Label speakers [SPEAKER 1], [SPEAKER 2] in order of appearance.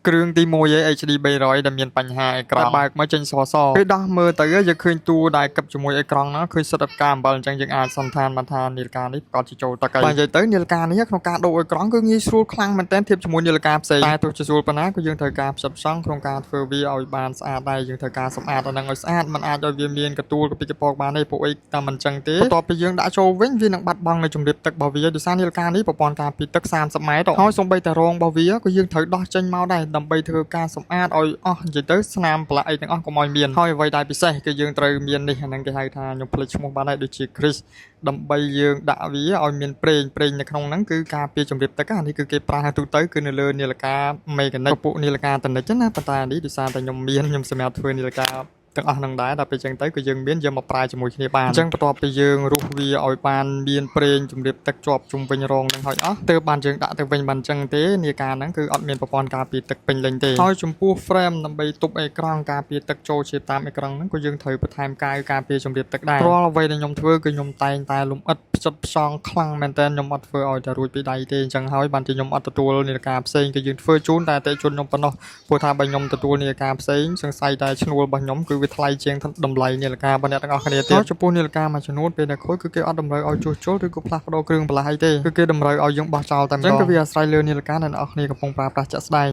[SPEAKER 1] គ្រឿងទី1ឯ HD 300ដែលមានបញ្ហាអេក្រង់បើកមកចេញសសពេលដោះមើលទៅយើងឃើញតួដែលកឹបជាមួយអេក្រង់ហ្នឹងឃើញសិតតែផ្កាអំបិលអញ្ចឹងយើងអាចសន្និដ្ឋានបានថានាឡិកានេះប្រកាសជាចូលទឹកហើយបាទនិយាយទៅនាឡិកានេះក្នុងការដូរអេក្រង់គឺងាយស្រួលខ្លាំងមែនទែនធៀបជាមួយនាឡិកាផ្សេងតែទោះជាស្រួលប៉ុណ្ណាក៏យើងត្រូវការផ្ចិតផ្ចង់ក្នុងការធ្វើវាឲ្យបានស្អាតដែរយើងត្រូវការសម្អាតអាហ្នឹងឲ្យស្អាតมันអាចឲ្យវាមានកទួលកពីកពកបានទេពួកអីតាមមិនចឹងទេបន្ទាប់ពីយើងដាក់ចូលវិញវានឹងបាត់បង់នៅជំរាបទឹករបស់វាដោយសារនាឡិកានេះប្រព័ន្ធការពារទឹក30ម៉ែត្រហើយសូម្បីតែរងរបស់វាក៏យើងត្រូវដោះចេញមកដែរដើម្បីធ្វើការសម្អាតឲ្យអស់និយាយទៅស្នាមប្រឡាក់អីទាំងអស់កុំឲ្យមានហើយអ្វីដែលពិសេសគឺយើងត្រូវមាននេះអាហ្នឹងគេហៅថាខ្ញុំភ្លេចឈ្មោះបានហើយដូចជា grease ដើម្បីយើងដាក់វាឲ្យមានប្រេងប្រេងនៅក្នុងហ្នឹងគឺការពារជំរាបទឹកអានេះគឺគេប្រើទូទៅគឺនៅលើនាឡិកា mechanic ពពួកនាឡិកាតនិចណាប៉ុន្តែអានេះដោយសារតែខ្ញុំមានខ្ញុំសម្រាប់ធ្វើនាឡិកាទាំងអស់ហ្នឹងដែរដល់ពេលចឹងទៅគឺយើងមានយកមកប្រើជាមួយគ្នាបានអញ្ចឹងបន្ទាប់ពីយើងរុះវាឲ្យបានមានប្រេងជំរាបទឹកជាប់ជុំវិញរងហ្នឹងហើយអស់ទើបបានយើងដាក់ទៅវិញបានអញ្ចឹងទេនាឡិកាហ្នឹងគឺអត់មានប្រព័ន្ធការពារទឹកពេញលេញទេហើយចំពោះ frame ដើម្បីទប់អេក្រង់ការពារទឹកចូលជាតាមអេក្រង់ហ្នឹងក៏យើងត្រូវបន្ថែមកាវការពារជំរាបទឹកដែររាល់អ្វីដែលខ្ញុំធ្វើគឺខ្ញុំតែងតែលំអិតផ្ចិតផ្ចង់ខ្លាំងមែនតើខ្ញុំអត់ធ្វើឲ្យតែរួចពីដៃទេអញ្ចឹងហើយបានជាខ្ញុំអត់ទទួលនាឡិកាផ្សេងគឺយើងធ្វើជូនតែអតិថិជនខ្ញុំប៉ុណ្ណោះព្រោះថាបើខ្ញុំទទួលនាឡិកាផ្សេងសង្ស័យតែឈ្នួលរបស់ខ្ញុំគឺវាថ្លៃជាងតម្លៃនាឡិការបស់អ្នកទាំងអស់គ្នាទៀតហើយចំពោះនាឡិកាមួយចំនួនពេលដែលខូចគឺគេអត់តម្រូវឲ្យជួសជុលឬក៏ផ្លាស់ប្ដូរគ្រឿងបន្លាស់អីទេគឺគេតម្រូវឲ្យយើងបោះចោលតែម្ដងអញ្ចឹងគឺវាអាស្រ័យលើនាឡិកាដែលអ្នកនរគ្នាកំពុងប្រើប្រាស់ជាក់ស្ដែង។